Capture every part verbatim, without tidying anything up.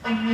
Lebih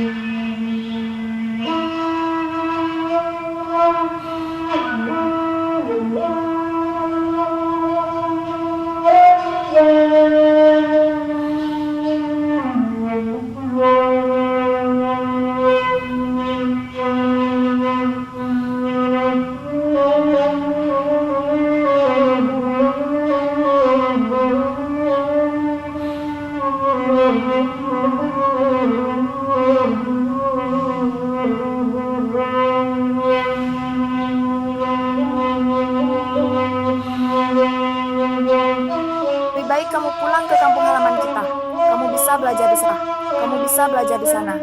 baik kamu pulang ke kampung halaman kita. Kamu bisa belajar di sana. Kamu bisa belajar di sana.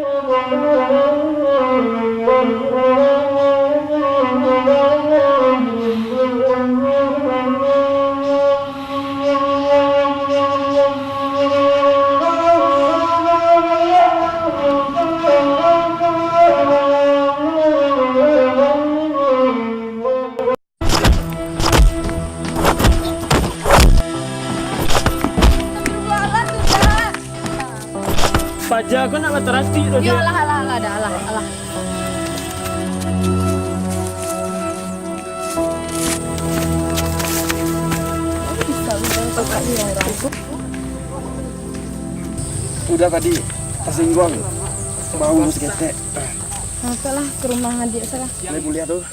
Paja ko nak bataratik tu. Yo, alah, alah, alah, dah, alah, alah. Uda tadi tasingguang, bau saketek. Nah, tu lah, ka rumah adiak salah. Lai buliah tu.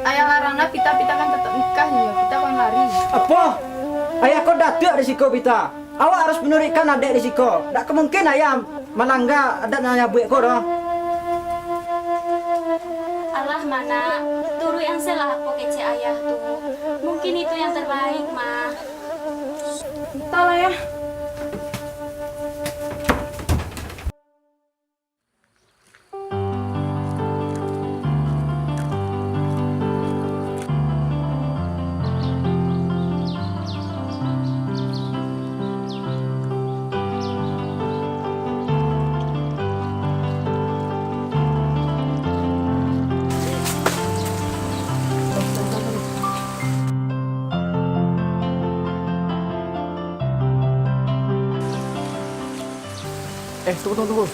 Ayah larang dah, Pita, Pita kan tatap nikah jo, Pita kan lari. Apo? Ayah ko datuak di siko, Pita. Awak harus manuruikkan adaik di siko. Dak ka mungkin ayah malangga adaik nan ayah buek ko doh. Alah, Manak, turuik an se lah apo kecek ayah tu. Mungkin itu yang terbaik, Mah. Antahlah, Yah. Eh, tunggu, tunggu, tunggu.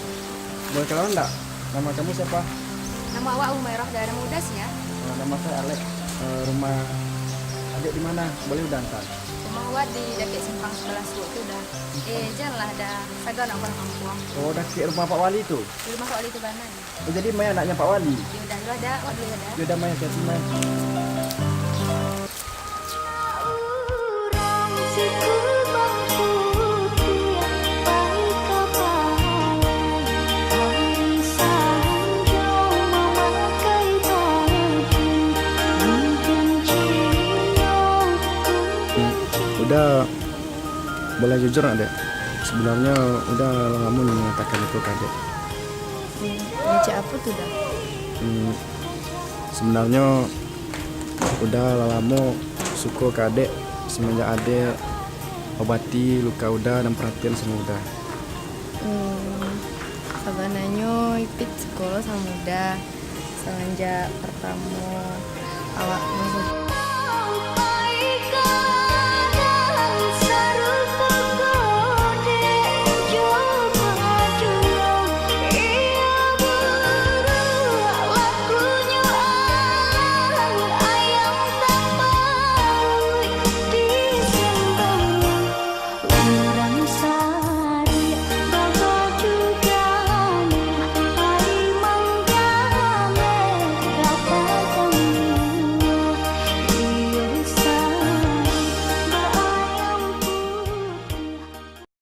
Boleh kenalan ndak? Nama kamu siapa? Nama awak Humairah, dari Muda sih ya. Eh, nama saya Alex. Eh, rumah adik di mana? Boleh udah antar? Rumah awak di dakek simpang sebelah suok tu dah. Eh, janganlah dah. Saga nak pulang kampuang. Oh, dakek rumah Pak Wali tu? Di rumah Pak Wali tu kanan. Oh, jadi Mai anaknya Pak Wali? Yo dah, yo dah, Pak, yo dah. Yo dah, Mai, hati-hati, Mai. Uda, boleh jujur nggak, Dek? Sebenarnyo Uda lah lamo mangatokan itu ka Adek. Hmm, kecek apo tu, Da? Hmm, sebenarnyo Uda lah lamo suko ka Adek, semenjak Adek obati luka Uda dan perhatian samo Uda. Hmm, sabananyo Ipit suko lo samo Uda semenjak pertamo awak masuk.